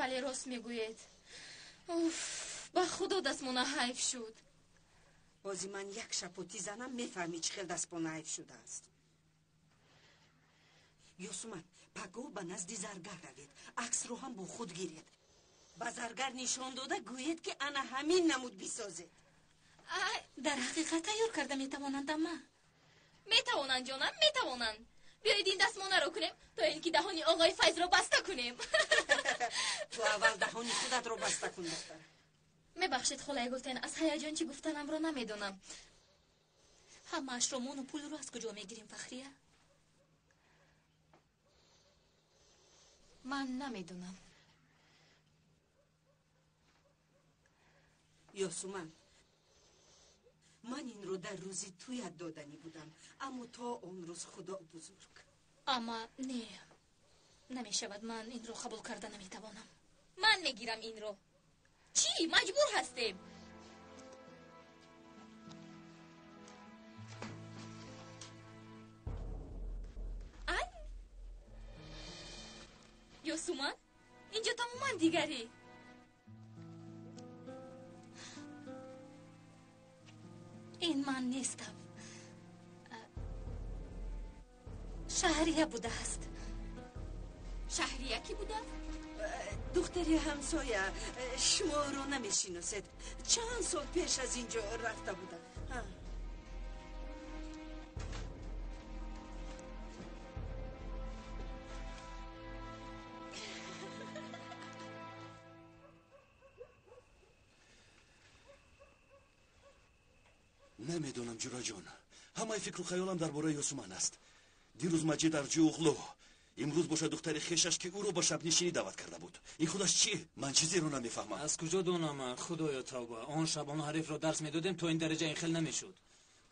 Бале, рост мегӯед. Уф, ба худо дастмона ҳайф шуд. Бози ман як шапотӣ занам, мефаҳмӣ чӣ хел дастмона ҳайф шудааст. Ёсуман, пагоҳ ба назди заргар равед, аксро ҳам бо худ гиред. Ба заргар нишон дода гӯед, ки ана ҳамин намуд бисозед. Дар ҳақиқат тайёр карда метавонанд, амма? Метавонанд, ҷонам, метавонанд. Биёед ин дастмонаро кунем, то ин ки даҳони оғои Файзро баста кунем. Ту аввал даҳони худатро баста кун, духтар. Мебахшед, холаи Гултен, аз ҳаяҷон чӣ гуфтанамро намедонам. Ҳамаашро мону пулро аз куҷо мегирем, Фахрия? Ман намедонам. Ёсуман, ман инро дар рӯзи туят доданӣ будам, аммо то он рӯз худо бузург. Амма не, намешавад, ман инро қабул карда наметавонам. Ман мегирам инро. Чӣ? Маҷбур ҳастем. Ай? Ёсуман, инҷо тамоман дигарӣ. Ин ман нестам. Шаҳрия будааст. Шаҳрия кӣ будааст? Духтари ҳамсоя, шумо ӯро намешиносед. Чанд сол пеш аз инҷо рафта буда. Намедонам, ҷураҷон, ҳамаи фикру хаёлам дар бораи Ёсуман аст. Дирӯз Маҷид Арҷиуғлу, имрӯз бошад духтари хешаш, ки ӯро ба шабнишинӣ даъват карда буд. Ин худаш чӣ? Ман чизеро намефаҳмам. Аз куҷо донам, худоё тавба. Он шаб он ҳарифро дарс медодем, то ин дараҷа ин хел намешуд.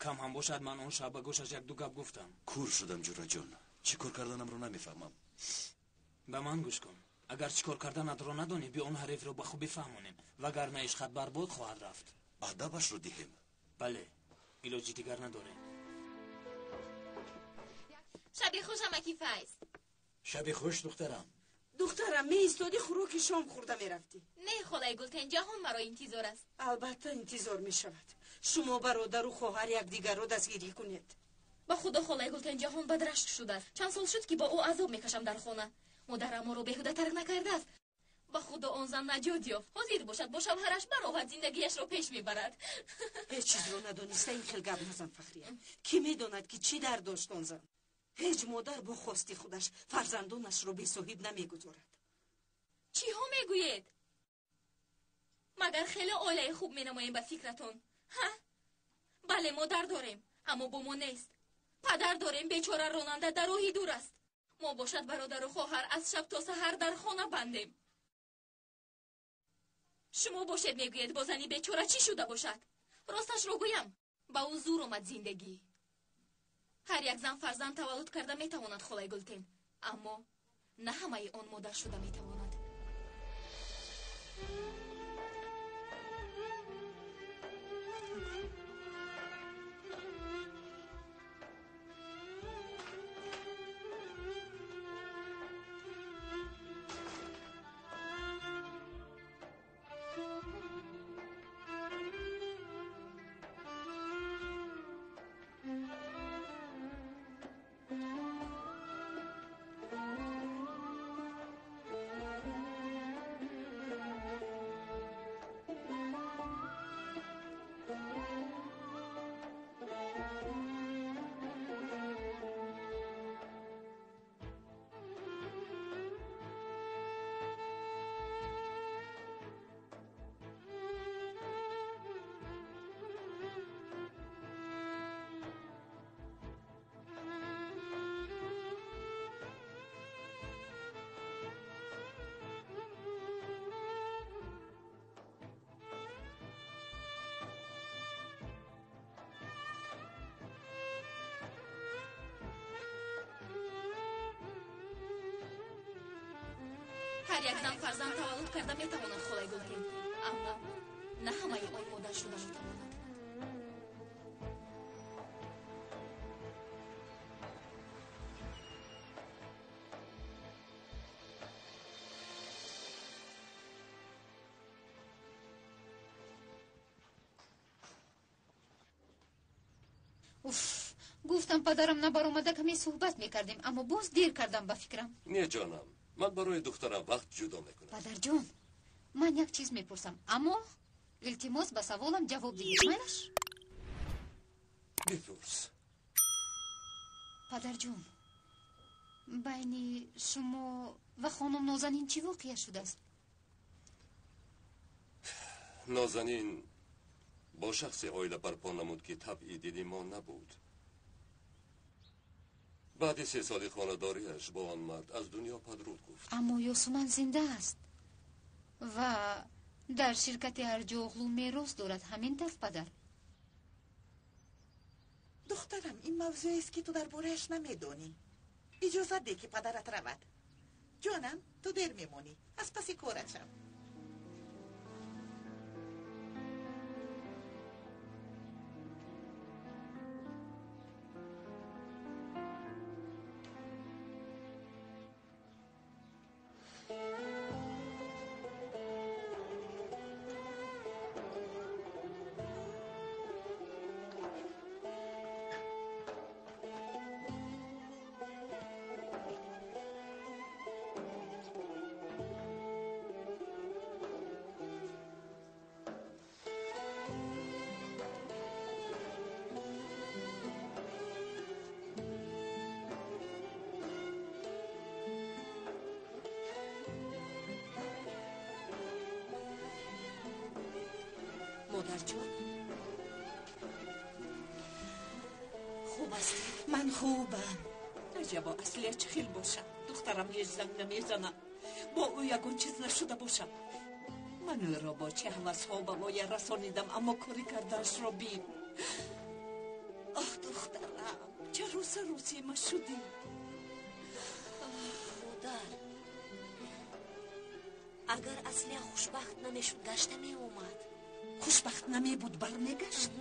Кам ҳам бошад, ман он шаб ба гӯшаш як-ду гап гуфтам. Кур шудам, ҷураҷон. Чӣ кор карданамро намефаҳмам. Ба ман гӯш кун. Агар чӣ кор карданатро надонӣ, биё он ҳарифро ба хубӣ фаҳмонем, вагарна ишқат барбод хоҳад рафт. Адабашро диҳем. Бале, илоҷи дигар надорем. Шаби хуш, амаки Файз. Шаби хуш, духтарам. Духтарам, меистоди хӯроки шом хӯрда мерафтӣ. Не, холаи Гултен, ҷаҳон маро интизор аст. Албатта интизор мешавад. Шумо бародару хоҳар якдигарро дастгирӣ кунед. Ба худо, холаи Гултен, ҷаҳон бадрашк шудааст. Чанд сол шуд, ки бо ӯ азоб мекашам дар хона. Модарам моро беҳуда тарк накардааст. Ба худо он зан наҷот ёфт. Ҳозир бошад бо шавҳараш баровад, зиндагиашро пеш мебарад. Ҳеҷ чизро надониста ин хел гап назан, Фахрия. Кӣ медонад, ки чӣ дард дошт он зан? Ҳеҷ модар бо хости худаш фарзандонашро бесоҳиб намегузорад. Чиҳо мегӯед? Магар хеле оилаи хуб менамоем ба фикратон? Ҳа? Бале, модар дорем, аммо бо мо нест. Падар дорем, бечора ронанда дар роҳи дур аст. Мо бошад бародару хоҳар аз шаб то саҳар дар хона бандем. Шумо бошед мегӯед бо зани бечора чӣ шуда бошад? Росташро гӯям, ба ӯ зур омад зиндагӣ. Ҳар як зан фарзанд таваллуд карда метавонад, холаи Гултен, аммо на ҳамаи он модар шуда метавонад. Ҳар як зан фарзанд таваллуд карда метавонад, холаи Гултен, аммо на ҳамаи он модар шуда метавонад. Гуфтам падарам набаромада каме суҳбат мекардем, аммо боз дер кардам ба фикрам. Не ҷонам, ман барои духтарам вақт ҷудо мекунам. Падарҷон, ман як чиз мепурсам, аммо илтимос ба саволам ҷавоб диҳед, майлаш? Бипурс. Падарҷон, байни шумо ва хонум Нозанин чӣ воқеа шудааст? Нозанин бо шахсе оила барпо намуд, ки табъи дили мо набуд. Баъди 3 соли хонадориаш бо он мард аз дунё падруд гуфт. Аммо Ёсуман зинда аст ва дар ширкати Арҷуоғлу мерос дорад. Ҳамин тавр, падар? Духтарам, ин мавзӯест, ки ту дар борааш намедонӣ. Иҷозат деҳ, ки падарат равад. Ҷонам, ту дер мемонӣ, аз паси корат шав. Модарҷон, хуб ҳастӣ? Ман хубам. Аҷабо, Аслия чӣ хел бошад? Духтарам ҳеҷ занг намезанад. Бо ӯ ягон чиз нашуда бошад. Ман ӯро бо чӣ ҳавасҳо ба воя расонидам, аммо кори кардаашро бин. Оҳ, духтарам, чаро саросема шудӣ? Модар, агар Аслия хушбахт намешуд, гашта меомад. Хушбахт намебуд, бармегашт.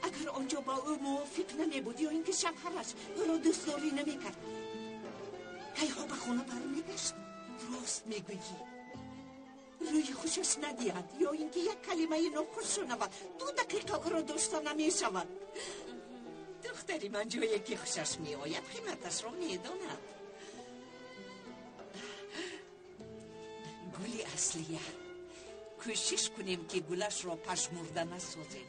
Агар он ҷо ба ӯ мувофиқ намебуд ё ин ки шавҳараш ӯро дӯстдорӣ намекард, кайҳо ба хона бармегашт. Рост мегӯӣ. Рӯи хушаш надиҳад ё ин ки як калимаи нохуш шунавад, 2 дақиқа ӯро дошта намешавад. Духтари ман ҷое ки хушаш меояд, қиматашро медонад. Гули Аслия, кӯшиш кунем, ки гулашро пажмурда насозем.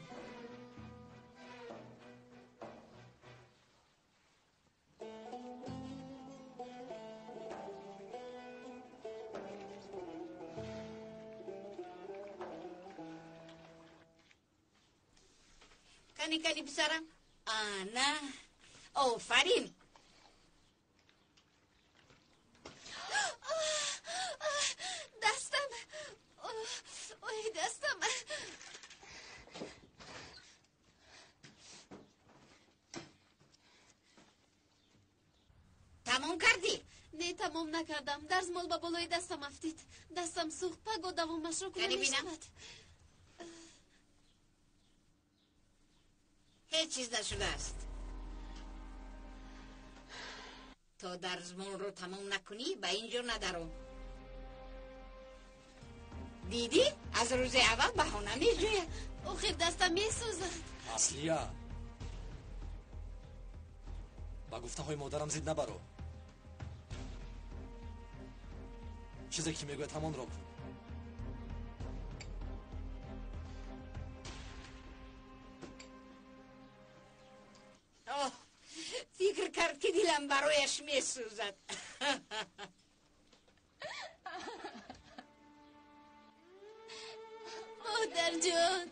Кани, кани, писарам. Ана, офарин. Дастам, ой, дастам. Тамом кардӣ? Не, тамом накардам. Дарзмол ба болои дастам афтид. Дастам сӯхт. Паго давомашро кунам мешавад. Ҳеҷ чиз нашудааст. То дарзмолро тамом накунӣ, ба ин ҷо надаро. Дидӣ, аз рӯзи аввал баҳона меҷӯяд. Охир дастам месӯзад. Аслия, ба гуфтаҳои модарам зид набаро. Чизе ки мегӯяд, ҳамонро кун. Оҳ, фикр кард, ки дилам барояш месӯзад. Модарҷон,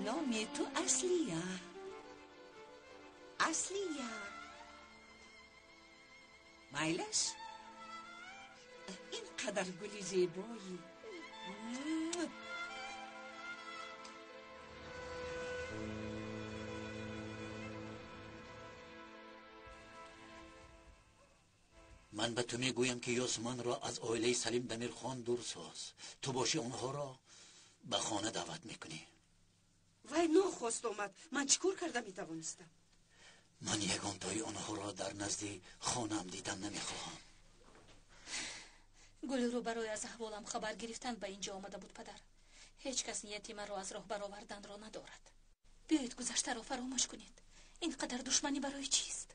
номи ту Аслия. Аслия, майлаш? Ин қадар гули зебоӣ. Ман ба ту мегӯям, ки Ёсуманро аз оилаи Салим Дамирхон дур соз. Ту бошӣ, онҳоро ба хона даъват мекунӣ. Вай нохост омад. Ман чӣ кор карда метавонистам? Ман ягонтои онҳоро дар назди хонаам дидан намехоҳам. Гулрӯ барои аз аҳволам хабар гирифтан ба ин ҷо омада буд, падар. Ҳеҷ кас нияти маро аз роҳ бароварданро надорад. Биёед гузаштаро фаромӯш кунед. Ин қадар душманӣ барои чист?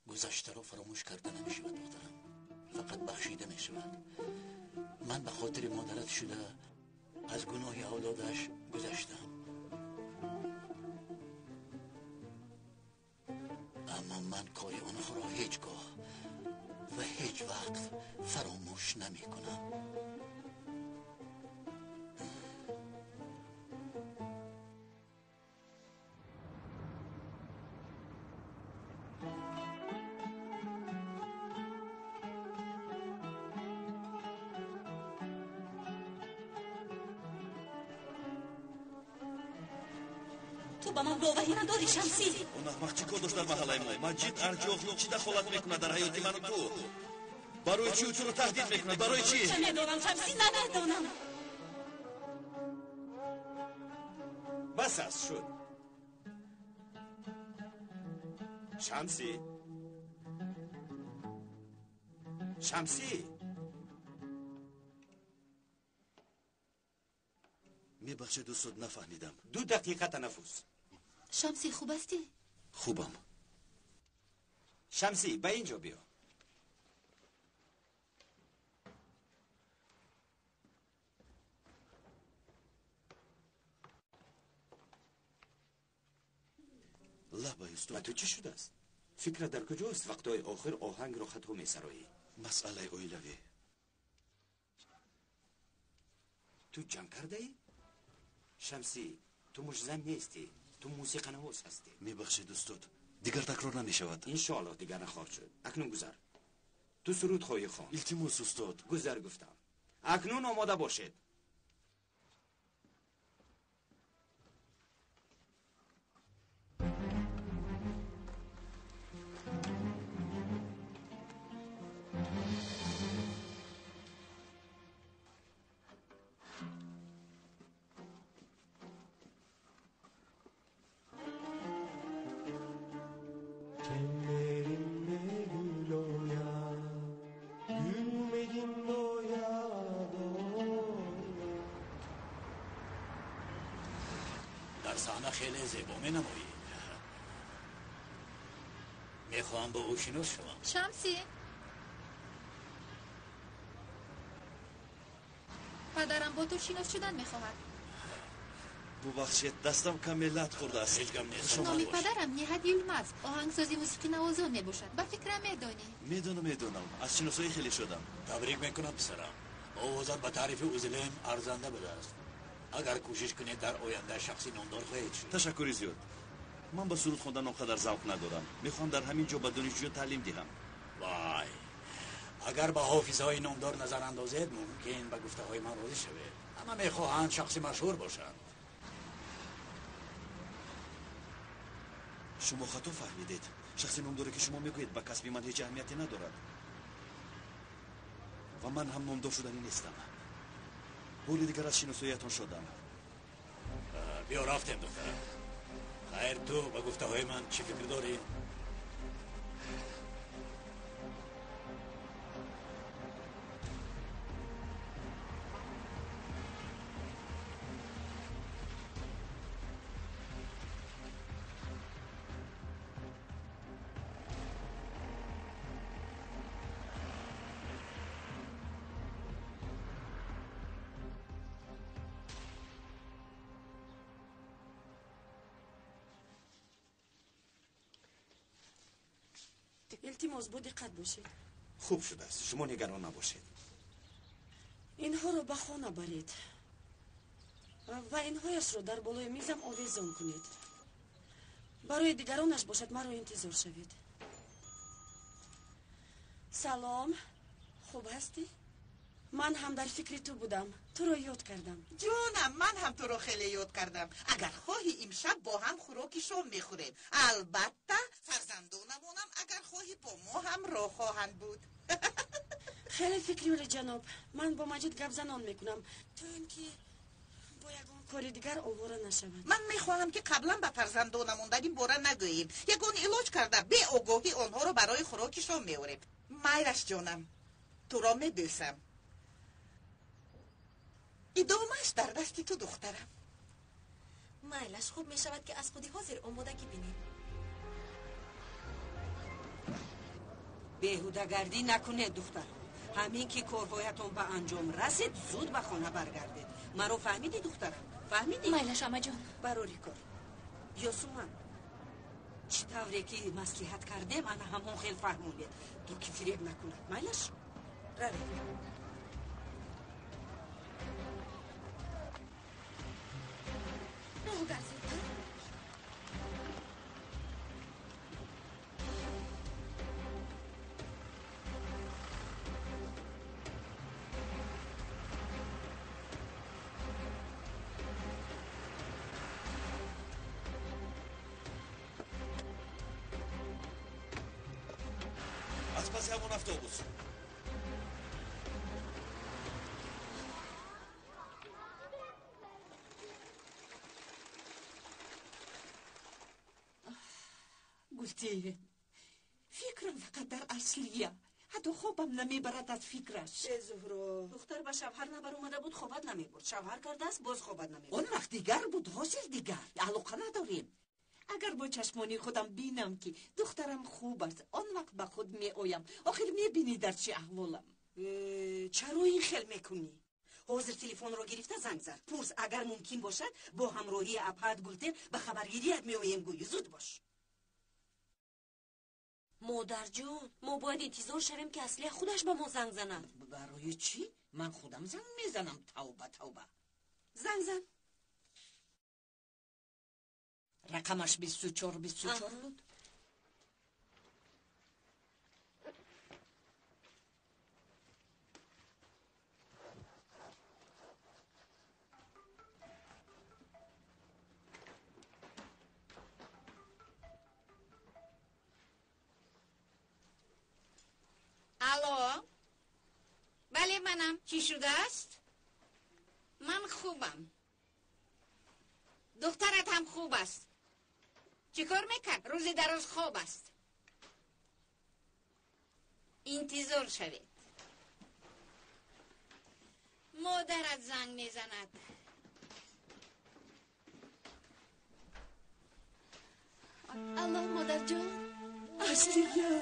Гузаштаро фаромӯш карда намешавад, духтарам. Фақат бахшида мешавад. Ман ба хотири модарат шуда аз гуноҳи авлодаш гузаштам. Аммо ман кори онҳоро ҳеҷ гоҳ ва ҳеҷ вақт фаромӯш намекунам. Ту ба ман боварӣ надорӣ, Шамсӣ? Он аҳмақ чӣ кор дошт дар маҳаллаи мо? Маҷид Арҷиоғлу чӣ дахолат мекунад дар ҳаёти ману ту? Барои чӣ ӯ туро таҳдид мекунад? Барои чӣ? Намедонам, Шамсӣ, намедонам. Бас аст, шуд. Шамсӣ, Шамсӣ. Мебахшед, устод, нафаҳмидам. 2 дақиқа танаффус. Шамсӣ, хуб ҳастӣ? Хубам. Шамсӣ, ба ин ҷо биё. Лабай, устод. Ба ту чӣ шудааст? Фикрат дар куҷост? Вақтҳои охир оҳангро хато месароӣ. Масъалаи оилавӣ. Ту ҷанг кардаӣ? Шамсӣ, ту мушзан нестӣ, ту мусиқанавоз ҳастӣ. Мебахшед, устод, дигар такрор намешавад. Иншоаллоҳ дигар нахоҳад шуд. Акнун гузар. Ту суруд хоҳӣ хонд. Илтимос, устод. Гузар гуфтам. Акнун омода бошед. Дар саҳна хеле зебо менамоӣ. Мехоҳам бо ӯ шинос шавам. Шамсӣ, падарам бо ту шинос шудан мехоҳад. Бубахшед, дастам каме лат хӯрдааст. Ҳеҷ гап нест. Номи падарам Ниҳат Юлмаз, оҳангсози мусиқинавозон мебошад. Ба фикрам медонӣ. Медонам. Аз шиносоӣ хеле шудам. Табрик мекунам, писарам. Овозат ба таърифи Узлем арзанда будааст. Агар кӯшиш кунед, дар оянда шахси номдор хоҳед шуд. Ташаккури зиёд. Ман ба суруд хондан он қадар завқ надорам. Мехоҳам дар ҳамин ҷо ба донишҷӯ таълим диҳам. Вай, агар ба ҳофизҳои номдор назар андозед, мумкин ба гуфтаҳои ман розӣ шавед. Ҳама мехоҳанд шахси машҳур бошанд. Шумо хато фаҳмидед. Шахси номдоре ки шумо мегӯед ба касби ман ҳеҷ аҳамияте надорад. Ва ман ҳам номдор шуданӣ нестам. Бори дигар аз шиносоиятон шодам. Биё рафтем, духтарам. Хайр, ту ба гуфтаҳои ман чӣ фикр дорӣ? Илтимос, бо диққат бошед. Хуб шудааст, шумо нигарон набошед. Инҳоро ба хона баред ва инҳояшро дар болои мизам овезон кунед. Барои дигаронаш бошад, маро интизор шавед. Салом, хуб ҳастӣ? Ман ҳам дар фикри ту будам, туро ёд кардам. Ҷонам, ман ҳам туро хеле ёд кардам. Агар хоҳӣ, имшаб бо ҳам хӯроки шом мехӯрем. Албатта, фарзандонамонам агар хоҳӣ бо мо ҳамроҳ хоҳанд буд. Хеле фикри олӣ, ҷаноб. Ман бо Маҷид гапзанон мекунам, то ин ки Бо ягон кори дигар овора нашавад. Ман мехоҳам, ки қаблан ба фарзандонамон дар ин бора нагӯем. Ягон илоҷ карда беогоҳӣ онҳоро барои хӯроки шом меорем. Майлаш, ҷонам, туро мебӯсам. Идомааш дар дасти ту, духтарам. Майлаш, хуб мешавад, ки аз худи ҳозир омодагӣ бинем. Беҳудагардӣ накунед, духтар. Ҳамин ки корҳоятон ба анҷом расид, зуд ба хона баргардед. Маро фаҳмидӣ, духтарам? Фаҳмидӣ? Майлаш, амаҷон. Барори кор. Ёсуман, чӣ тавре ки маслиҳат кардем, ана ҳамон хел фаҳмонед, то ки фиреб накунад. Майлаш, равед. Роҳ гар зудтар. Аз паси ҳамон автобус. Гултин, фикрам фақат дар Аслия. Ҳатто хобам намебарад аз фикраш. Э, Зуҳро, духтар ба шавҳар набаромада буд, хобат намебурд. Шавҳар кардааст, боз хобат намебурд. Он вақт дигар буд, ҳозир дигар. Алоқа надорем. Агар бо чашмони худам бинам, ки духтарам хуб аст, он вақт ба худ меоям. Охир мебинӣ дар чӣ аҳволам. Э, чаро ин хел мекунӣ? Ҳозир телефонро гирифта занг зад. Пурс, агар мумкин бошад, бо ҳамроҳии апаат Гултен ба хабаргирият меоем, гӯй. Зуд бош. Модарҷон, мо бояд интизор шавем, ки Аслия худаш ба мо занг занад. Барои чӣ? Ман худам занг мезанам. Тавба, тавба. Занг зан. Рақамаш 24 24 буд. Алло, бале, манам. Чӣ шудааст? Ман хубам, духтарат ҳам хуб аст. Чӣ кор мекард? Рӯзи дароз хоб аст. Интизор шавед, модарат занг мезанад. Алло, модарҷон. Аслия,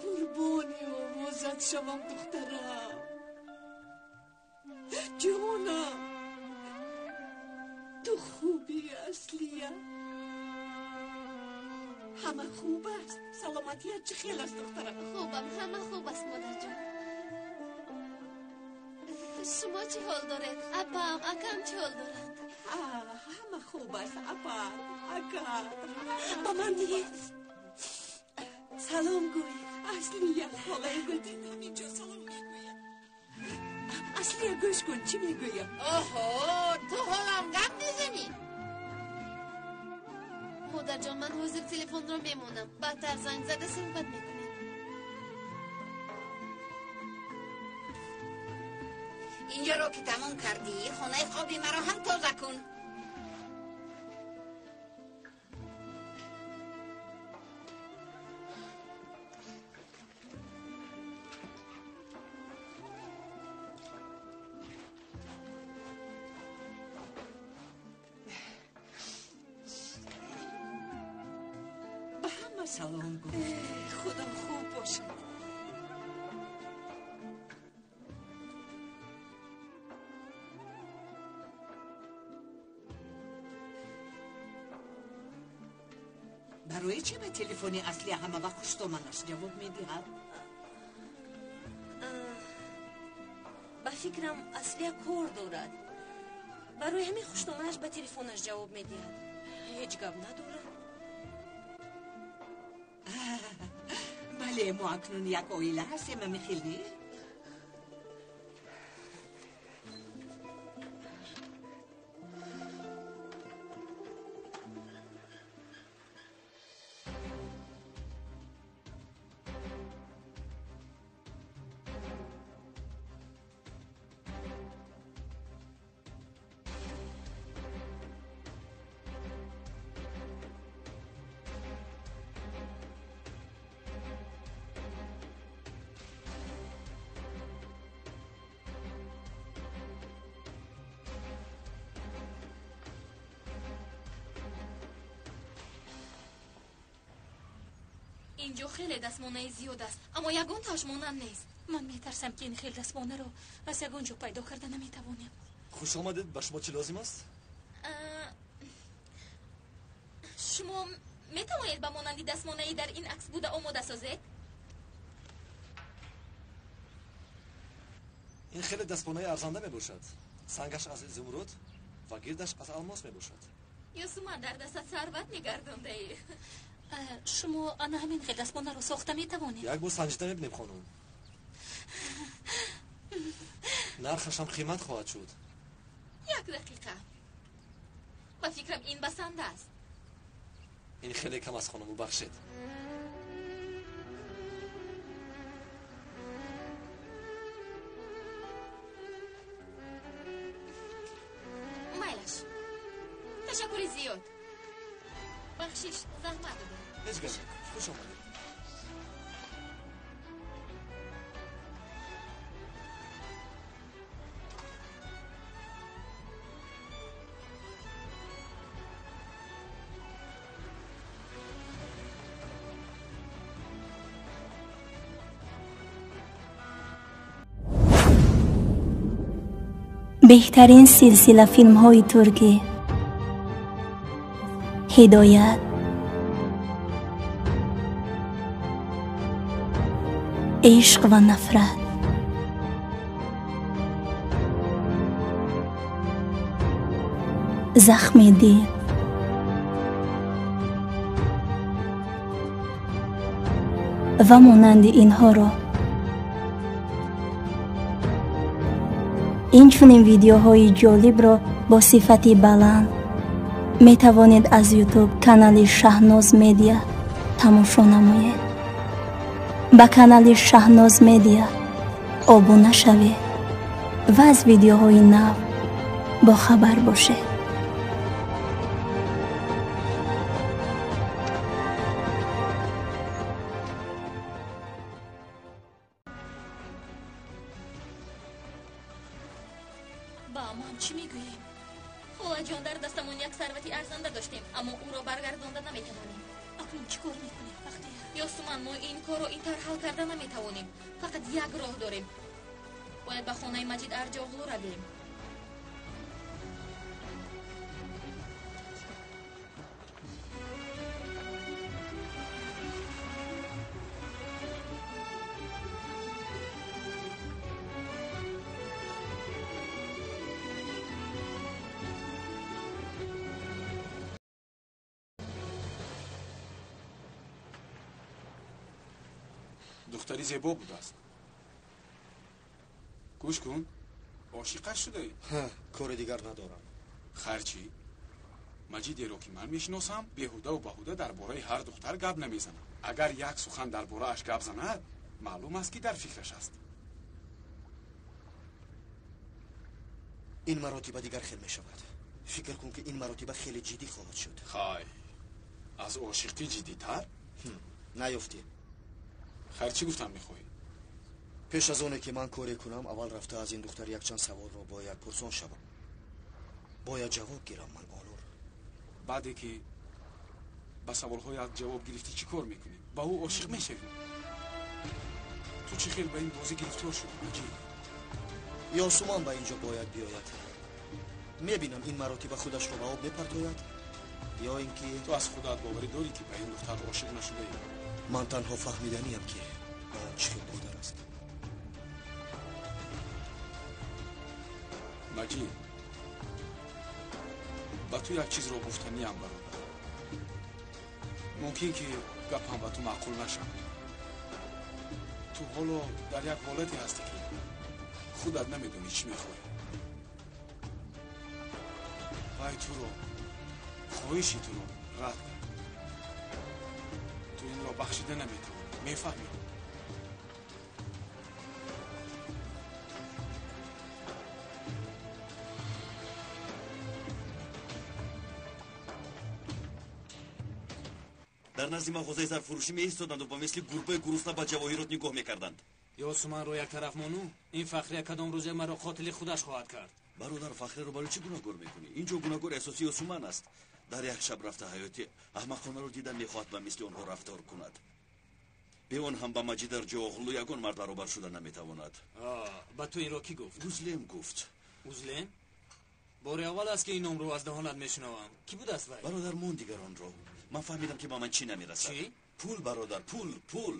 қурбони овозат шавам, духтарам, ҷонам. Ту хубӣ, Аслия? Ҳама хуб аст? Саломатият чӣ хел аст, духтарам? Хубам, ҳама хуб аст, модарҷон. Шумо чӣ ҳол доред? Апам, акам чӣ ҳол доранд? Ҳама хуб аст, апат, акат. Ба ман диҳед. Салом гӯй. Аслия, холаи Гултин инҷо салом мегӯяд. Аслия, гӯш кун, чӣ мегӯям. Оҳо, ту ҳолам гап мезанӣ? Модарҷон, ман ҳозир телефонро мемонам, баъдтар занг зада суҳбат мекунем. Инҷоро ки тамом кардӣ, хонаи хоби маро ҳам тоза кун. Ба ҳама салом гуфт. Худо хуб бошад. Барои чӣ ба телефони Аслия ҳама вақт хуштоманаш ҷавоб медиҳад? Ба фикрам, Аслия кор дорад, барои ҳамин хуштоманаш ба телефонаш ҷавоб медиҳад. Ҳеҷ гап надорад. Бале, мо акнун як оила ҳастем, ҳамин хел не? Инҷо хеле дастмонаи зиёд аст, аммо ягонтааш монанд нест. Ман метарсам, ки ин хел дастмонаро аз ягон ҷо пайдо карда наметавонем. Хуш омадед, ба шумо чӣ лозим аст? Шумо метавонед ба монанди дастмонаи дар ин акс буда омода созед? Ин хеле дастмонаи арзанда мебошад. Сангаш аз изумруд ва гирдаш аз алмос мебошад. Ёсуман, дар дастат сарват мегардондаӣ. Шумо ана ҳамин хел дастмонаро сохта метавонед? Як бор санҷида мебинем, хонум. Нархашам қимат хоҳад шуд. Як дақиқа. Ба фикрам, ин басанда аст. Ин хеле кам аст, хонум, бубахшед. Майлаш. Ташаккури зиёд. Бахшиш, заҳмат додем. Ҳеҷ гап. Хуш омадед. Беҳтарин силсила филмҳои туркӣ. Ҳидоят, ишқ ва нафрат, захми дил, ва монанди инҳоро. Инчунин видеоҳои ҷолибро бо сифати баланд метавонед аз YouTube канали Шаҳноз Медиа тамошо намоед. Ба канали Шаҳноз Медиа обуна шавед ва аз видеоҳои нав бохабар бошед. Ба амам чӣ мегӯем? Холаҷон, дар дастамон як сарвати арзанда доштем, аммо ӯро баргардонда наметавонем. Акнун чӣ кор мекунем, Фахрия? Ёсуман, мо ин корро ин тавр ҳал карда наметавонем. Фақат як роҳ дорем. Бояд ба хонаи Маҷид Арҷоғлу равем. Духтари зебо будааст. Гӯш кун, ошиқаш шудаӣ? Кори дигар надорам. Харчи? Маҷидеро, ки ман мешиносам, беҳудаву баҳуда дар бораи ҳар духтар гап намезанад. Агар як сухан дар борааш гап занад, маълум аст, ки дар фикраш аст. Ин маротиба дигар хел мешавад. Фикр кун, ки ин маротиба хеле ҷиддӣ хоҳад шуд. Хай, аз ошиқӣ ҷиддитар? Наёфтӣ. Хайр, чӣ гуфтам мехоҳӣ? Пеш аз оне ки ман коре кунам, аввал рафта аз ин духтар якчанд саволро бояд пурсон шавам. Бояд ҷавоб гирам ман, Онур. Баъде ки ба саволҳоят ҷавоб гирифтӣ, чӣ кор мекунӣ? Ба ӯ ошиқ мешавӣ? Ту чӣ хел ба ин бозӣ гирифтор шудӣ, Маҷид? Ёсуман ба инҷо бояд биёяд. Мебинам, ин маротиба худашро ба об мепартояд ё ин ки ту аз худат боварӣ дорӣ, ки ба ин духтар ошиқ нашудаӣ? Ман танҳо фаҳмиданиям, ки он чӣ хел духтар аст. Маҷид, ба ту як чизро гуфтаниям, бародар. Мумкин ки гапам ба ту маъқул нашавад. Ту ҳоло дар як ҳолате ҳастӣ, ки худат намедонӣ чӣ мехоҳӣ. Вай туро, хоҳиши туро рад кард. Ту инро бахшида наметавонӣ, мефаҳмӣ? Дар назди мағозаи зарфурӯшӣ меистоданд ва ба мисли гурбаи гурусна ба ҷавоҳирот нигоҳ мекарданд. Ёсуманро як тараф мону, ин Фахрия кадом рӯзе маро қотили худаш хоҳад кард. Бародар, Фахрияро барои чӣ гунаҳгор мекунӣ? Ин ҷо гунаҳгори асосӣ Ёсуман аст. Дар як шаб рафта ҳаёти аҳмақонаро дида мехоҳад ба мисли онҳо рафтор кунад. Бе он ҳам ба Маҷид Арҷиоғлу ягон мард баробар шуда наметавонад. Ба ту инро кӣ гуфт? Узлем гуфт. Узлем? Бори аввал аст, ки ин номро аз даҳонат мешунавам. Кӣ будааст вай? Бародар, мон дигаронро. Ман фаҳмидам, ки ба ман чӣ намерасад. Чӣ? Пул, бародар, пул, пул.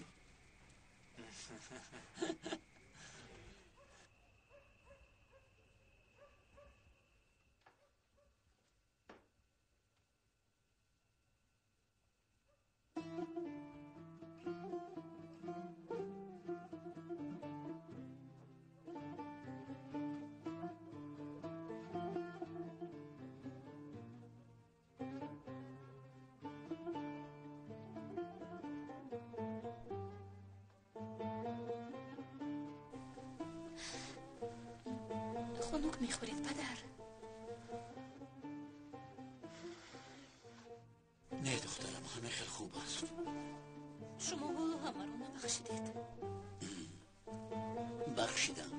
Хунук мехӯред, падар. Не, духтарам, ҳама хеле хуб аст. Шумо ҳоло ҳамаро набахшидед. Бахшидам.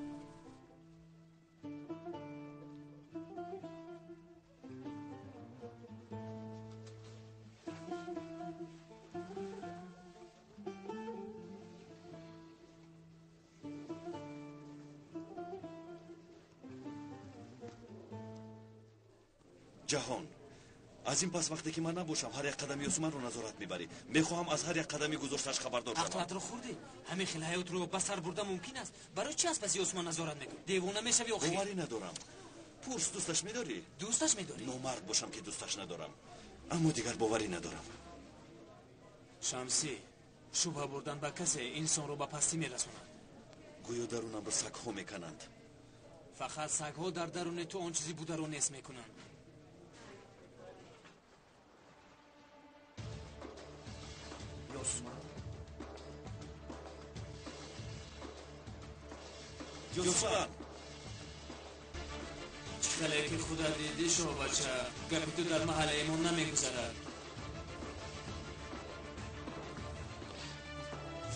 Ҷаҳон, аз ин пас вақте ки ман набошам, ҳар як қадами Ёсуманро назорат мебарӣ. Мехоҳам аз ҳар як қадами гузоштааш хабардор шавам. Ақлатро хӯрдӣ? Ҳамин хел ҳаётро ба сар бурда мумкин аст? Барои чи аз паси Ёсуман назорат мекунӣ? Девона мешавӣ охир? Боварӣ надорам. Пурс, дӯсташ медорӣ? Дӯсташ медорӣ? Номард бошам, ки дӯсташ надорам, аммо дигар боварӣ надорам. Шамсӣ, шубҳа бурдан ба касе инсонро ба пастӣ мерасонад. Гӯё дарунамро сагҳо мекананд. Фақат сагҳо дар даруни ту он чизи бударо нест мекунанд. Ёсуман, Ёсуман, чӣ хеле ки худат дидӣ, шоҳбача, гапи ту дар маҳаллаи мо намегузарад.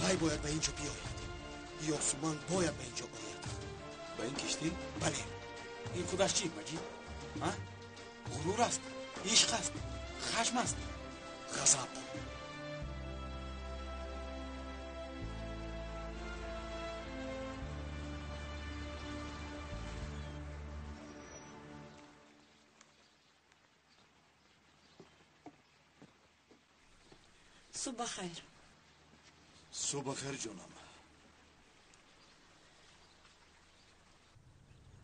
Вай бояд ба ин ҷо биёяд. Ёсуман бояд ба ин ҷо ояд. Ба ин киштӣ? Бале. Ин худаш чӣ, Маҷид? Ғурур аст, ишқ аст, хашм аст. Ғазаб. Субҳ бахайр. Субҳ бахайр, ҷонам.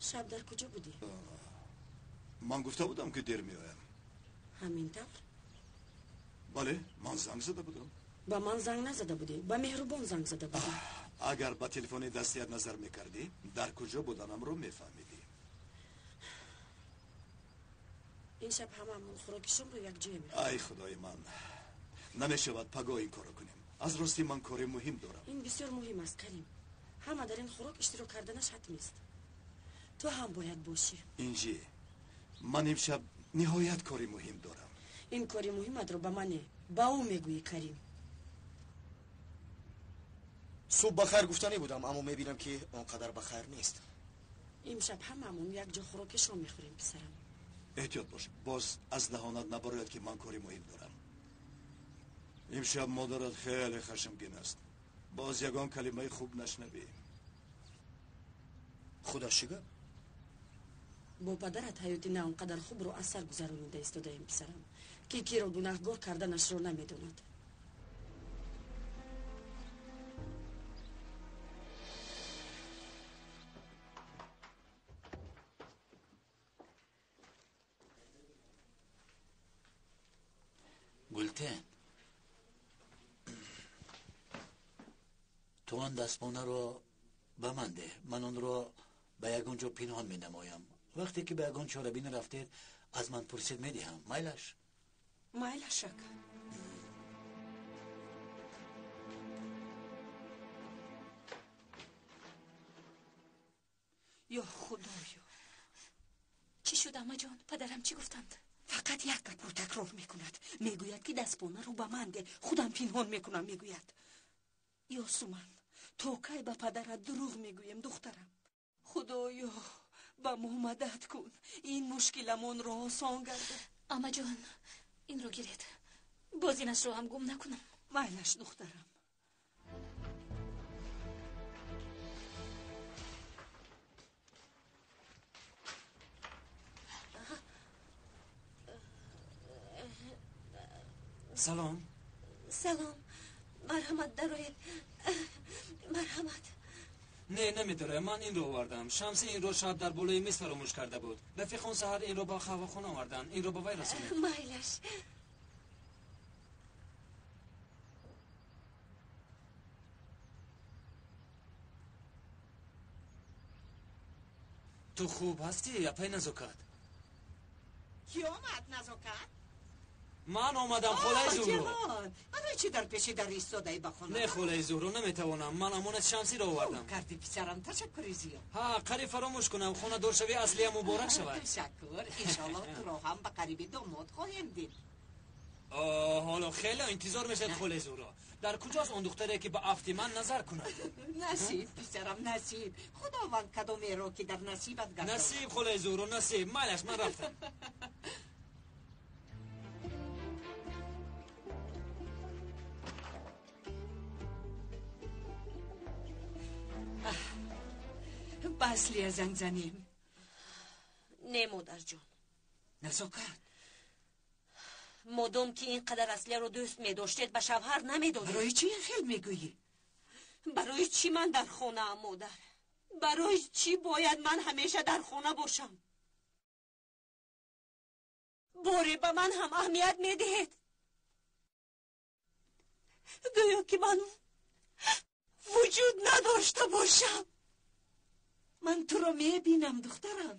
Шаб дар куҷо будӣ? Ман гуфта будам, ки дер меоям. Ҳамин тавр? Бале, ман занг зада будам. Ба ман занг назада будӣ, ба Меҳрубон занг зада будӣ. Агар ба телефони дастият назар мекардӣ, дар куҷо буданамро мефаҳмидӣ. Ин шаб ҳамаамон хӯроки шомро якҷоя мехӯрем. Ай худои ман, намешавад пагоҳ ин корро кунем. Аз рости ман кори муҳим дорам. Ин бисёр муҳим аст, Карим. Ҳама дар ин хӯрок иштирок карданаш ҳатмист. Ту ҳам бояд бошӣ. Инҷи, ман имшаб ниҳоят кори муҳим дорам. Ин кори муҳиматро ба ман не, ба ӯ мегӯӣ, Карим. Субҳ бахайр гуфтанӣ будам, аммо мебинам, ки он қадар бахайр нест. Имшаб ҳамаамон якҷо хӯроки шом мехӯрем, писарам. Эҳтиёт бош, боз аз даҳонат набарояд, ки ман кори муҳим дорам. Имшаб модарат хеле хашмгин аст. Боз ягон калимаи хуб нашнавӣ. Худаш чӣ гап? Бо падарат ҳаёти на он қадар хубро аз сар гузаронида истодаем, писарам, ки киро гунаҳгор карданашро намедонад. Гултен, ту он дастмонаро ба ман деҳ. Ман онро ба ягон ҷо пинҳон менамоям. Вақте ки ба ягон чорабинӣ рафтед, аз ман пурсид, медиҳам. Майлаш? Майлаш, ака. Ё худоё! Чӣ шуд, амаҷон? Падарам чӣ гуфтанд? Фақат як гапро такрор мекунад. Мегӯяд, ки дастпонаро ба ман де, худам пинҳон мекунам, мегӯяд. Ёсуман, то кай ба падарат дурӯғ мегӯем, духтарам? Худоё, ба мо мадад кун, ин мушкиламонро осон гардон. Амаҷон, инро гиред, боз инашро ҳам гум накунам. Майлаш, духтарам. Салом. Салом. Марҳамат, дароед. Марҳамат. Не, намедорам. Ман инро овардам. Шамси инро шаб дар болои миз фаромӯш карда буд. Рафиқон саҳар инро ба қаҳвахона оварданд. Инро ба вай расонед. Майлаш. Ту хуб ҳастӣ, апай Назокат? Кӣ омад, Назокат? Ман омадам, холаи Зуҳро. Барои чӣ дар пеши дар истодаӣ ба хона? Не, холаи Зуҳро, наметавонам. Ман амонат Шамсиро овардам. Хуб кардӣ, писарам, ташаккури зиёд. Ҳа, қариб фаромӯш кунам. Хонадоршавии Аслия муборак шавад. Ташаккур. Иншоаллоҳ туро ҳам ба қариби домод хоҳем дид. Ҳоло хеле интизор мешавад, холаи Зуҳро. Дар куҷост он духтаре, ки ба афти ман назар кунад? Насиб, писарам, насиб. Худованд кадомеро ки дар насибат гардонад. Насиб, холаи Зуҳро, насиб. Майлаш, ман рафтам. Ба Аслия занг занем. Не, модарҷон. Назокат. Модом ки ин қадар Аслияро дӯст медоштед, ба шавҳар намедодед. Барои чӣ ин хел мегӯӣ? Барои чӣ ман дар хонаам, модар? Барои чӣ бояд ман ҳамеша дар хона бошам? Боре ба ман ҳам аҳамият медиҳед. Гӯё ки ман вуҷуд надошта бошам. Ман туро мебинам, духтарам.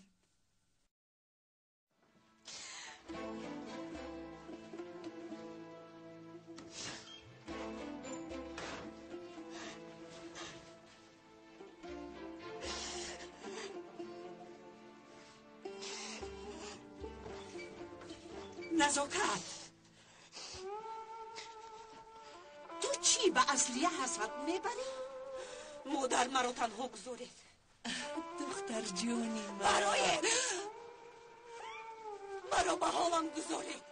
Назокат, ту чӣ ба Аслия ҳасрат мебарӣ? Модар, маро танҳо гузоред. Духтарҷони ман. Бароед! Маро ба ҳолам гузоред.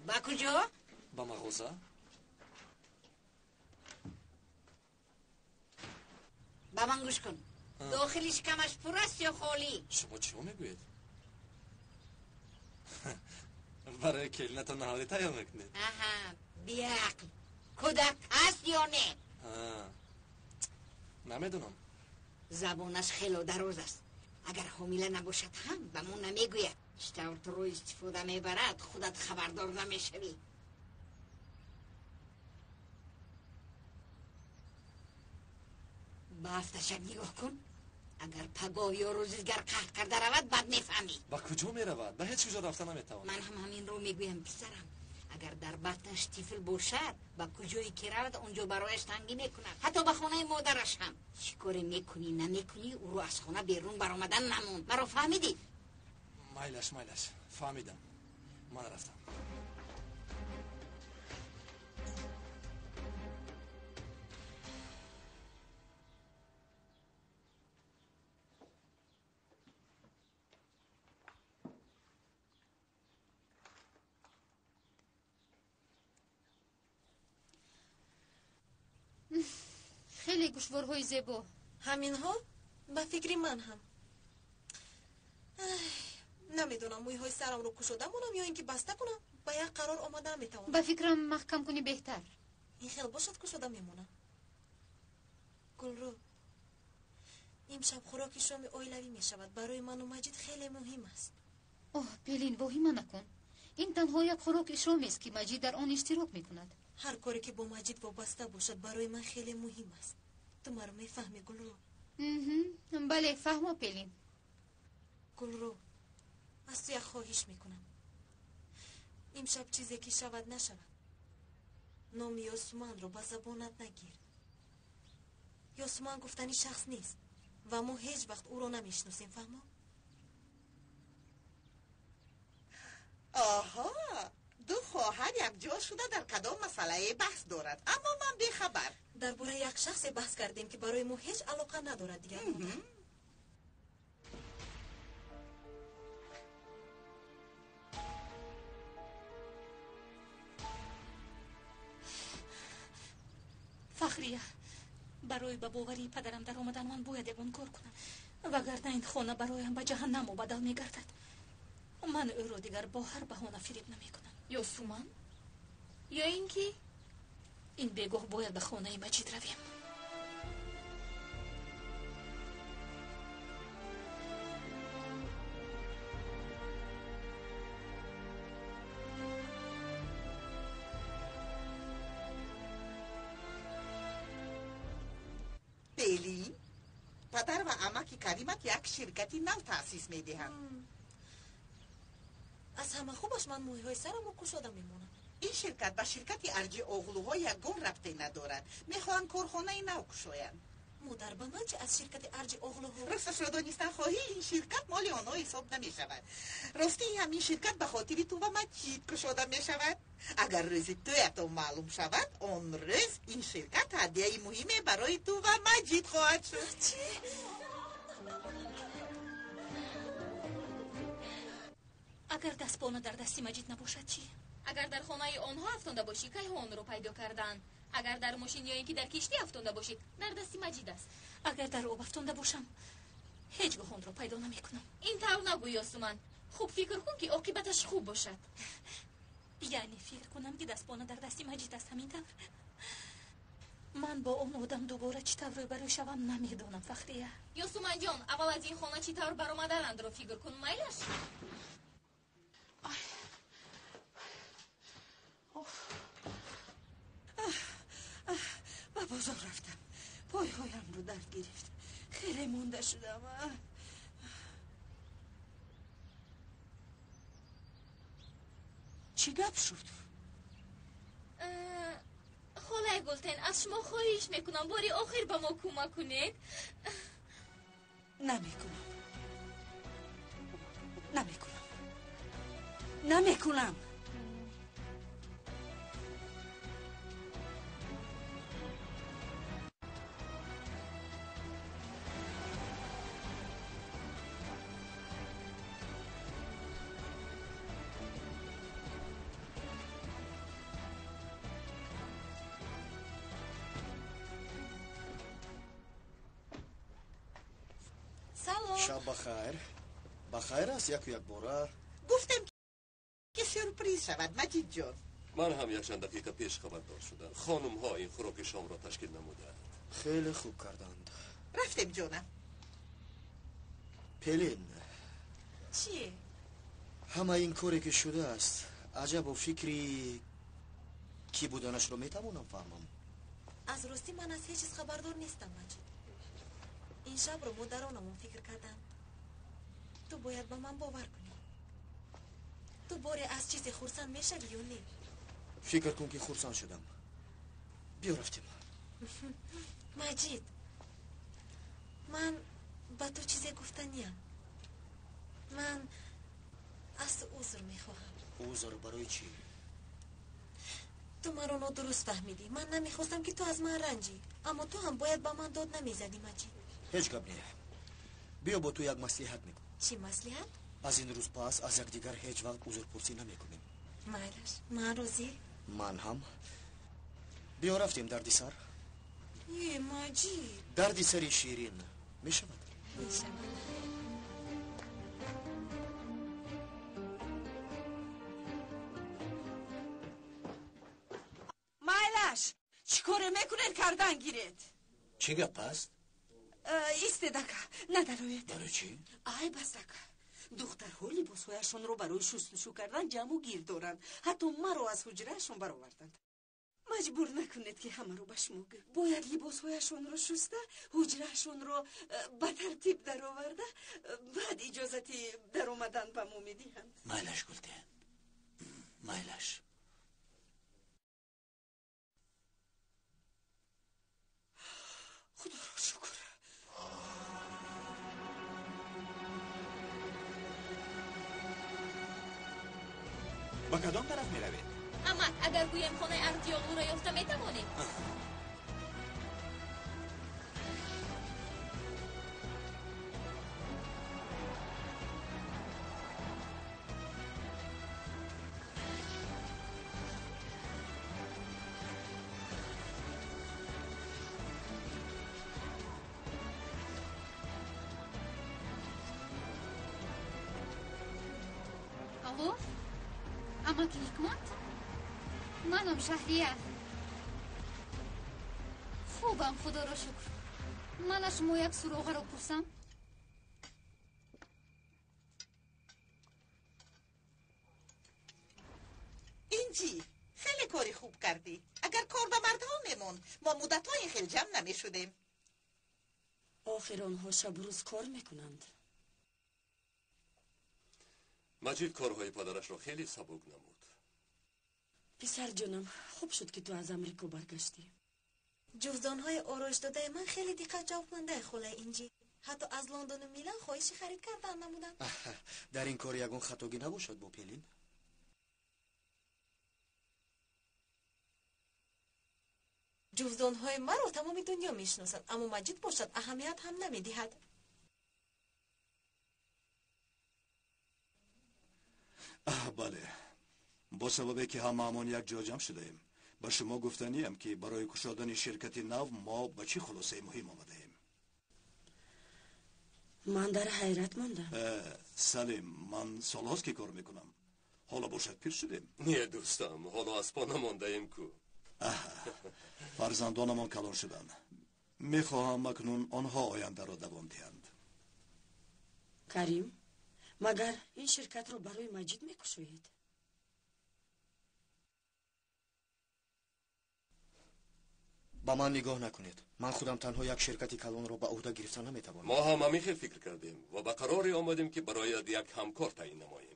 Ба куҷо? Ба мағоза. Ба ман гӯш кун. Дохили шикамаш пур аст ё холӣ? Шумо чиҳо мегӯед? Барои келинатон наҳорӣ тайёр мекунед? Аҳа, биақл. Кӯдак ҳаст ё не? Намедонам. Забонаш хело дароз аст. Агар ҳомила набошад ҳам ба мо намегӯяд. Чӣ тавр туро истифода мебарад, худат хабардор намешавӣ. Ба ҳафташак нигоҳ кун. Агар пагоҳ ё рӯзи дигар қаҳр карда равад, бад мефаҳмӣ. Ба куҷо меравад? Ба ҳеҷ куҷо рафта наметавонад. Ман ҳам ҳаминро мегӯям, писарам. Агар дар батнаш тифл бошад, ба куҷое ки равад, он ҷо барояш тангӣ мекунад. Ҳатто ба хонаи модараш ҳам. Чӣ коре мекунӣ, намекунӣ, ӯро аз хона берун баромадан намонд. Маро фаҳмидӣ? Майлаш, майлаш, фаҳмидам. Ман рафтам. Хеле гӯшворҳои зебо. Ҳаминҳо? Ба фикри ман ҳам. Намедонам мӯйҳои сарамро кушода монам ё ин ки баста кунам, ба як қарор омада наметавонам. Ба фикрам маҳкам кунӣ беҳтар. Ин хел бошад, кушода мемонам. Гулрӯ, имшаб хӯроки шоми оилавӣ мешавад. Барои ману Маҷид хеле муҳим аст. Оҳ, Пелин, воҳима накун. Ин танҳо як хӯроки шомест, ки Маҷид дар он иштирок мекунад. Ҳар коре ки бо Маҷид вобаста бошад, барои ман хеле муҳим аст. Ту маро мефаҳмӣ, Гулрӯ? Бале, фаҳмо, Пелин. Гулрӯ, аз ту як хоҳиш мекунам. Имшаб чизе ки шавад нашавад, номи Ёсуманро ба забонат нагир. Ёсуман гуфтани шахс нест ва мо ҳеҷ вақт ӯро намешиносем, фаҳмо? Оҳо, ду хоҳар якҷо шуда дар кадом масъалае баҳс дорад, аммо ман бехабар. Дар бораи як шахсе баҳс кардем, ки барои мо ҳеҷ алоқа надорад дигар модар. Фахрия, барои ба боварии падарам даромадан ман бояд ягон кор кунам, вагарна ин хона бароям ба ҷаҳаннам мубаддал мегардад. Ман ӯро дигар бо ҳар баҳона фиреб намекунам. Ёсуман? Ё ин ки ин бегоҳ бояд ба хонаи Маҷид равем. Пелин, падар ва амаки Каримат як ширкати нав таъсис медиҳанд. Аз ҳама хубаш ман мӯйҳои сарамро кушода мемонам. Ин ширкат ба ширкати Арҷи Оғлуҳо ягон рабте надорад. Мехоҳанд корхонаи нав кушоянд. Модар, ба ман чи аз ширкати Арҷи Оғлуҳо? Росташро донистан хоҳӣ, ин ширкат моли онҳо ҳисоб намешавад. Ростӣ ҳамин ширкат ба хотири ту ва Маҷид кушода мешавад. Агар рӯзи тӯятон маълум шавад, он рӯз ин ширкат ҳадияи муҳиме барои ту ва Маҷид хоҳад шуд. Чӣ? Агар дастпона дар дасти Маҷид набошад чӣ? Агар дар хонаи онҳо афтонда бошӣ, кайҳо онро пайдо карданд? Агар дар мошин ё ин ки дар киштӣ афтонда бошӣ, дар дасти Маҷид аст. Агар дар об афтонда бошам, ҳеҷ гоҳ онро пайдо намекунам. Ин тавр нагӯ, Ёсуман. Хуб фикр кун, ки оқибаташ хуб бошад. Яъне фикр кунам, ки дастпона дар дасти Маҷид аст, ҳамин тавр? Ман бо он одам дубора чӣ тавр рӯбарӯ шавам намедонам, Фахрия. Ёсуманҷон, аввал аз ин хона чӣ тавр баромаданандро фикр кун, майлаш? Ба бозор рафтам, пойҳоямро дард гирифт, хеле монда шудам. Чӣ гап шуд? Холаи Гултен, аз шумо хоҳиш мекунам, бори охир ба мо кӯмак кунед. Намекунам, намекунам, намекунам. Шаб бахайр. Бахайр аст яку якбора. Гуфтем, ки сюрприз шавад, Маҷидҷон. Ман ҳам якчанд дақиқа пеш хабардор шудам. Хонумҳо ин хӯроки шомро ташкил намуданд. Хеле хуб карданд. Рафтем, ҷонам. Пелин. Чӣ? Ҳама ин коре ки шудааст, аҷабо фикри кӣ буданашро метавонам фаҳмам. Аз ростӣ ман аз ҳеҷ чиз хабардор нестам, Маҷид. Ин шабро модаронамон фикр карданд. Ту бояд ба ман бовар кунӣ. Ту боре аз чизе хурсанд мешавӣ ё не? Фикр кун, ки хурсанд шудам. Биё рафтем. Маҷид, ман ба ту чизе гуфтаниям. Ман аз ту узр мехоҳам. Узр барои чӣ? Ту маро нодуруст фаҳмидӣ. Ман намехостам, ки ту аз ман ранҷӣ, аммо ту ҳам бояд ба ман дод намезадӣ, Маҷид. Ҳеҷ гап не. Биё бо ту як маслиҳат мекунам. Чӣ маслиҳат? Аз ин рӯз пас аз якдигар ҳеҷ вақт узрпурсӣ намекунем. Майлаш, ман розӣ. Ман ҳам. Биё рафтем, дарди сар. Е, Маҷид. Дарди сари ширин мешавад? Мешавад. Майлаш, чӣ коре мекунед, кардан гиред? Чӣ гап аст? Истед, ака, надароед. Барои чӣ? Айб аст, ака. Духтарҳо либосҳояшонро барои шустушӯ кардан ҷамъу гир доранд. Ҳатто маро аз ҳуҷраашон бароварданд. Маҷбур накунед, ки ҳамаро ба шумо гӯ. Бояд либосҳояшонро шуста, ҳуҷраашонро ба тартиб дароварда, баъд иҷозати даромадан ба мо медиҳанд. Майлаш, Гултен, майлаш. Худоро шукр. Ба кадом тараф меравед? Амак, агар гӯем хонаи Арҷиоғлуро ёфта метавонем? Хуб? Амаки Ҳикмат? Манам Шаҳрия. Хубам, худоро шукр. Ман аз шумо як суроғаро пурсам? Инҷи, хеле кори хуб кардӣ. Агар кор ба мардҳо мемонд, мо муддатҳо ин хел ҷамъ намешудем. Охир онҳо шабу рӯз кор мекунанд. Маҷид корҳои падарашро хеле сабук намуд. Писарҷонам, хуб шуд, ки ту аз Амрико баргаштӣ. Ҷуздонҳои ороишдодаи ман хеле диққатҷалбкунандаи, холаи Инҷи. Ҳатто аз Лондону Милан хоҳиши харид кардан намуданд. Дар ин кор ягон хатогӣ набошад, бо Пелин? Ҷуздонҳои маро тамоми дунё мешиносад, аммо Маҷид бошад аҳамият ҳам намедиҳад. Бале, бо сабабе ки ҳамаамон якҷо ҷамъ шудаем, ба шумо гуфтаниям, ки барои кушодани ширкати нав мо ба чӣ хулосаи муҳим омадаем. Ман дар ҳайрат мондам. Салим, ман солҳост ки кор мекунам. Ҳоло бошад пир шудем. Не, дӯстам, ҳоло аз по намондаем ку. Фарзандонамон калон шуданд. Мехоҳам акнун онҳо ояндаро давом диҳанд. Карим, магар ин ширкатро барои Маҷид мекушоед? Ба ман нигоҳ накунед. Ман худам танҳо як ширкати калонро ба ӯҳда гирифта наметавонам. Мо ҳам ҳамин хел фикр кардем ва ба қароре омадем, ки барояд як ҳамкор таъин намоем.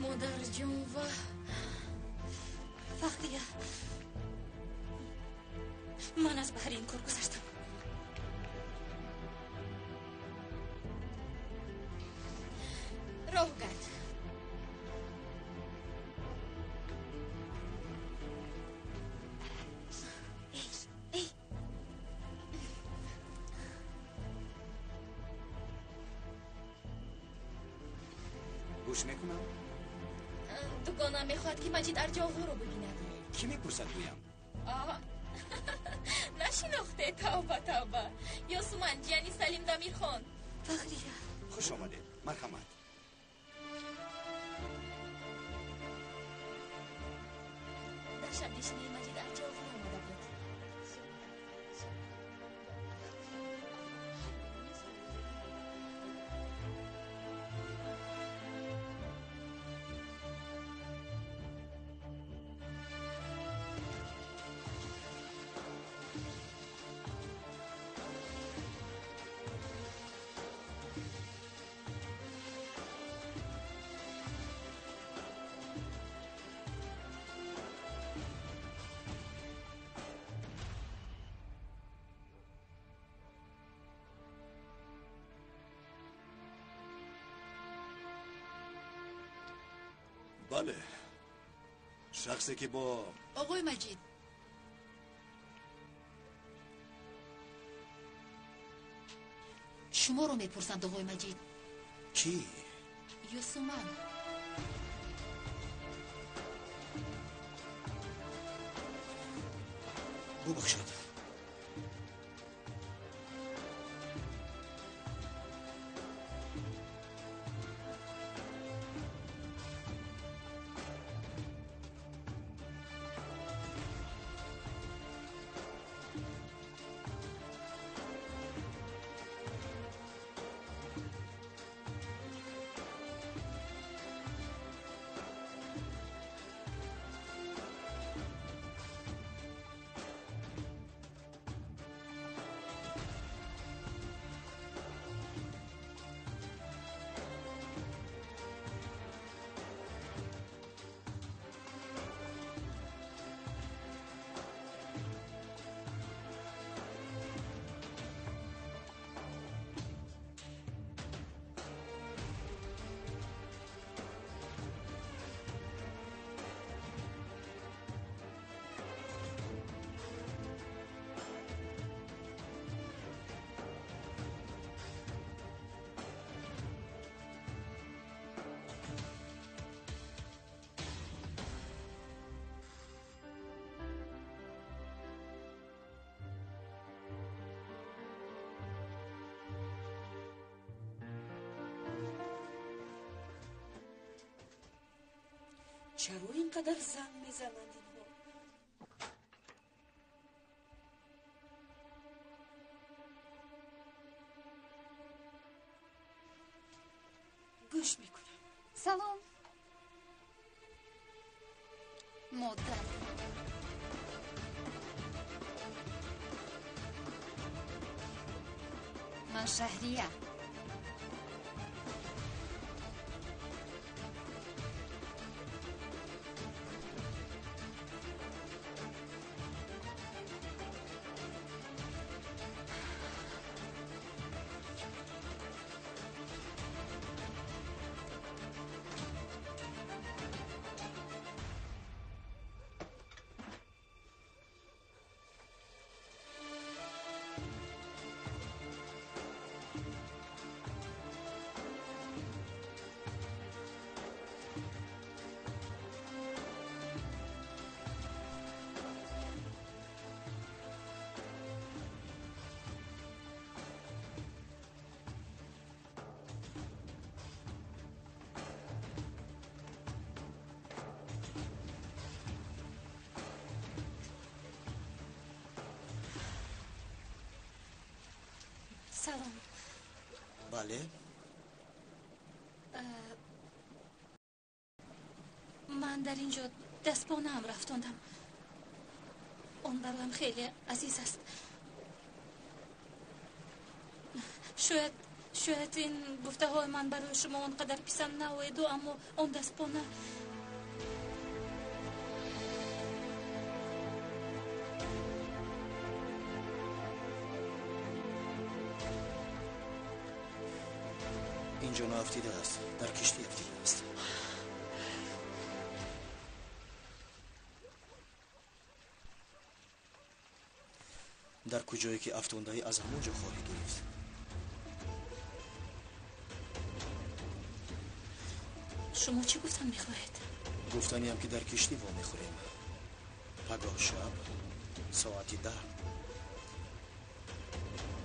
Модарҷон, ва Фахрия, ман аз баҳри ин кор гузаштам. Роҳ гард. Гӯш мекунам. Дугона мехоҳад, ки Маҷид Арҷоғлуро бибинад. Кӣ мепурсад, гӯям? Нашинохте? Тавба, тавба. Ёсуман, ҷияни Салим Дамирхон. Фахрия, хуш омадед, марҳамат. Дар шабнишинии Маҷид Арҷоғлу омада буд. Бале, шахсе ки бо оғои Маҷид шуморо мепурсанд. Оғои Маҷид. Кӣ? Юсуман. Бубахшед. Чаро ин қадар занг мезананд инҳо? Гӯш мекунам. Салом. Модар. Ман Шаҳрия. Салом. Бале. Ман дар ин ҷо дастбонаам рафтондам. Он бароям хеле азиз аст. Шояд ин гуфтаҳои ман барои шумо он қадар писанд наояду, аммо он дастбона инҷо наафтидааст, дар киштӣ афтидааст. Дар куҷое ки афтондаӣ, аз ҳамон ҷо хоҳӣ гирифт. Шумо чӣ гуфтан мехоҳед? Гуфтаниам, ки дар киштӣ вомехӯрем. Пагоҳ шаб соати 10.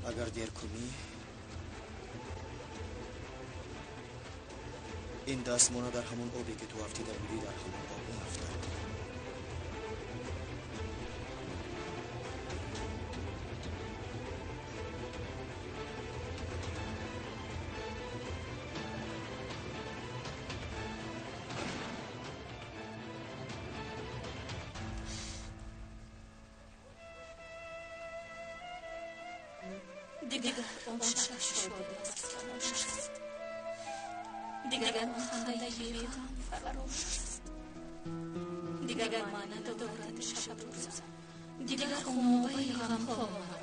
Агар дер кунӣ, ин дастмона дар ҳамон обе, ки ту афтида будӣ, дар ҳамон об меафтад. Дигар он шаб шодӣ аз фаромӯш аст. Дигар он хандаи беғам фаромӯш аст. Дигар маъна дорад шабу рӯзам. Дигар хунобаи ғамҳо маро